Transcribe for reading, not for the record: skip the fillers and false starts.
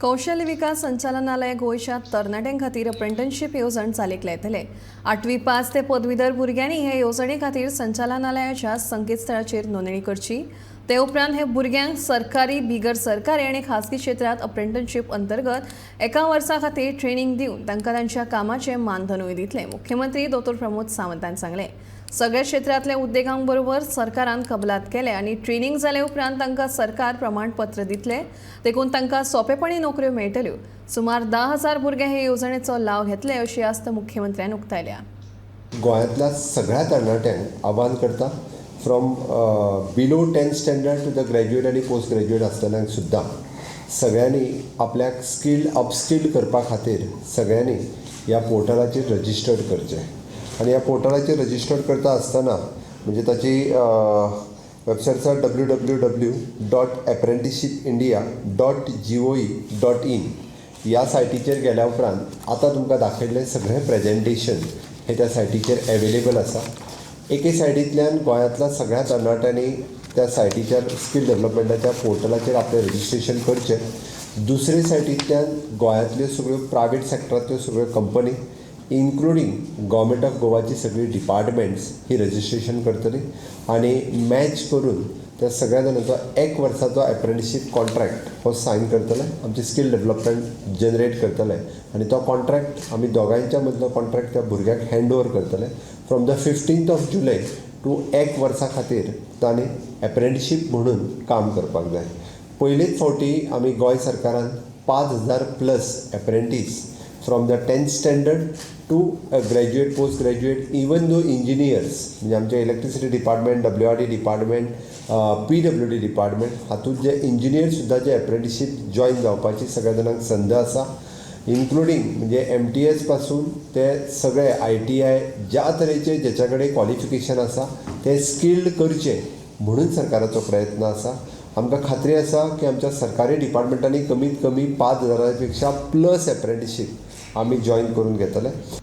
कौशल्य विकास संचालनालय गोंयच्या तरणाट्यां खातीर अप्रेंटनशीप येवजण चालीक लायतले. आठवी पास ते पदवीधर भुरग्यांनी हे येवजणे खातीर संचालनालयाच्या संकेतस्थळाचेर नोंदणी करची. ते उपरांत हे भुरग्यांक सरकारी, बिगर सरकारी आनी खासगी क्षेत्रांत अप्रेंटनशीप अंतर्गत एका वर्सा खातीर ट्रेनिंग दिवन तांकां तांच्या कामाचें मानधनूय दितले. मुख्यमंत्री दोतोर प्रमोद सावंतान सांगलें, सगळ्या क्षेत्रांतल्या उद्देगांबरोबर सरकारान कबलात केल्या आनी ट्रेनिंग जाले उपरांत तांकां सरकार प्रमाणपत्र दितले. देखून तांकां सोंपेपणी नोकऱ्यो मेळटल्यो. सुमार 10,000 भुरगे हे येवजणेचो लाव घेतले अशी आस्त मुख्यमंत्र्यान उक्तायल्या. गोंयांतल्या सगळ्या तरणाट्यांक आव्हान करता, from below 10th standard to the graduate आनी पोस्ट ग्रॅज्युएट आसतल्यांक सुद्दां, सगळ्यांनी आपल्याक स्किल्ड अपस्किल्ड करपा खातीर सगळ्यांनी ह्या पोर्टलाचेर रजिस्टर्ड करचें. आनी ह्या पोर्टलाचेर रजिस्टर्ड करता आसतना म्हणजे ताची वेबसायट आसा www.apprenticeshipindia.gov.in. ह्या सायटीचेर गेल्या उपरांत आतां तुमकां दाखयल्लें सगळें प्रेजेंटेशन हें त्या सायटीचेर एवेलेबल आसा. एके सायडींतल्यान गोंयांतल्या सगळ्या तरणाट्यांनी त्या सायटीचेर, स्कील डेवलपमेंटाच्या पोर्टलाचेर आपलें रजिस्ट्रेशन करचें. दुसरे सायटींतल्यान गोंयांतल्यो सगळ्यो प्रायवेट सॅक्टरांतल्यो सगळ्यो कंपनी, इन्क्लुडींग गव्हर्मेंट ऑफ गोवाची सगळीं डिपार्टमेंट्स ही रजिस्ट्रेशन करतली आनी मॅच करून त्या सगळ्या जाणांचो एक वर्साचो एप्रेंटिशीप कॉन्ट्रॅक्ट हो सायन करतले, आमचे स्कील डेवलपमेंट जनरेट करतले आनी तो कॉन्ट्रॅक्ट, आमी दोगांयच्या मदलो कॉन्ट्रॅक्ट त्या भुरग्याक हँड ओवर करतले. From the 15th of July to एक वर्सा खातीर तांणी एप्रेंटिशीप म्हणून काम करपाक जाय. पयलेच फावटी आमी गोंय सरकारान 5000 plus apprentice from the 10th standard to graduate, post graduate, even though engineers, म्हणजे आमचे electricity department, WRD department, PWD department हातूंत जे इंजिनियर सुद्दां जे एप्रेंटिशीप जॉयन जावपाची सगळ्या जाणांक संद आसा. इन्क्लुडींग म्हणजे एमटीएस पासून ते सगळे आयटीआय, ज्या तरेचे जेच्या कडेन क्वॉलिफिकेशन आसा ते स्किल्ड करचे म्हणून सरकाराचो प्रयत्न आसा. आमकां खात्री आसा की आमच्या सरकारी डिपार्टमेंटांनी कमीत कमी 5000 पेक्षा प्लस एप्रेंटिशीप आमी जॉयन करून घेतले.